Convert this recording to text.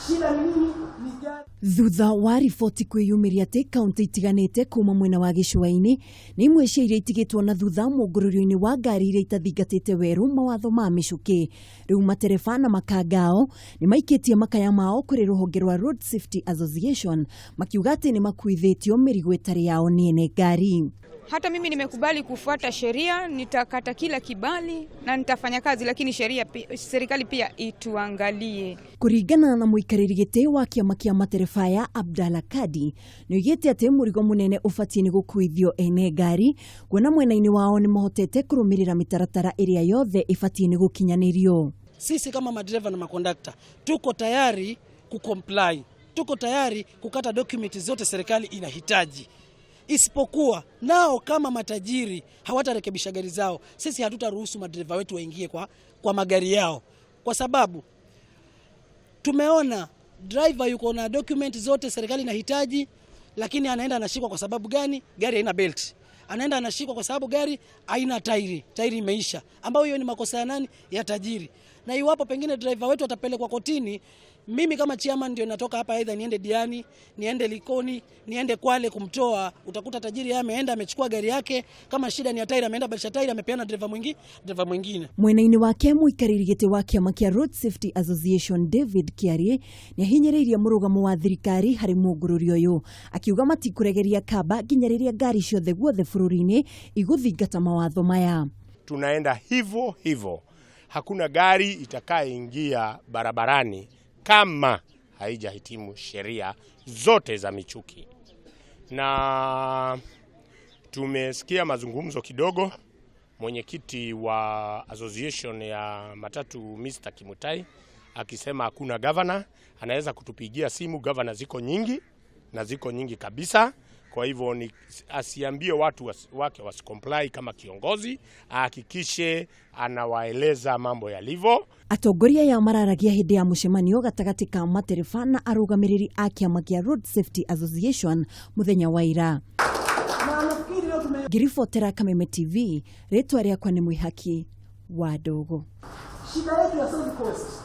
Shida ni nini? Ni gari. Thutha wa riboti kwĩyumĩria atĩ kaunti itiganĩte kuma mwena wa gĩcũa-inĩ nĩ imwe cia iria itigĩtwo na thutha mũngũrũrio-inĩ wa ngari iria itathingatĩte werũ mawatho ma mĩcũkĩ, rĩu matereba na makangao nĩ maikĩtie makaya mao kũrĩ rũhonge rwa Road Safety Association, makiuga atĩ nĩ makuithĩtio mĩrigo ĩtarĩ yao nĩ ene ngari. Hata mimi nimekubali kufuata sheria, nitakata kila kibali na nitafanya kazi, lakini sheria, serikali pia ituangalie. Kũringana na mũikarĩri gĩtĩ wa kĩama kĩa matereba ya Abdalla Kadi, nĩ oigĩte atĩ mũrigo mũnene ũbatiĩ nĩ gũkuithio ene ngari, kuona mwena-inĩ wao nĩ mahotete kũrũmĩrĩra mĩtaratara ĩrĩa yothe ĩbatiĩ nĩ gũkinyanĩrio. Sisi kama madereva na makondakta tuko tayari kucomply, tuko tayari kukata document zote serikali inahitaji, isipokuwa nao kama matajiri hawatarekebisha gari zao, sisi hatutaruhusu madereva wetu waingie kwa magari yao, kwa sababu tumeona driver yuko na document zote serikali inahitaji, lakini anaenda anashikwa kwa sababu gani? Gari haina belt. Anaenda anashikwa kwa sababu gari haina tairi, tairi imeisha, ambayo hiyo ni makosa ya nani? Ya tajiri. Na iwapo pengine driver wetu atapelekwa kotini, mimi kama chairman ndio natoka hapa, aidha niende Diani, niende Likoni, niende Kwale kumtoa. Utakuta tajiri yeye ameenda amechukua gari yake, kama shida ni ya tairi ameenda badilisha tairi, amepeana driver mwingine. Mwena-inĩ wake, mũikarĩri gĩtĩ wa kĩama kĩa Road Safety Association David Kiarie nĩ ahinyĩrĩirie mũrũgamo wa thirikari harĩ mũngũrũri ũyũ, akiuga matikũregeria kamba nginya rĩrĩa ngari ciothe guothe bũrũri-inĩ igũthingata mawatho maya. Tunaenda hivyo hivyo, hakuna gari itakayeingia barabarani kama haijahitimu sheria zote za michuki. Na tumesikia mazungumzo kidogo, mwenyekiti wa association ya matatu Mr. Kimutai akisema hakuna gavana anaweza kutupigia simu. Gavana ziko nyingi na ziko nyingi kabisa. Kwa hivyo ni asiambie watu wake wasicomply. Kama kiongozi ahakikishe anawaeleza mambo yalivyo. Atongoria aya mararagia hĩndĩ ya mũcemanio gatagatĩ ka matereba na arũgamĩrĩri a kĩama kĩa Road Safety Association mũthenya wa ira. Ngĩribotera Kameme TV, rĩtwa rĩakwa nĩ Mwĩhaki wa Ndogo. Shida yetu ya South Coast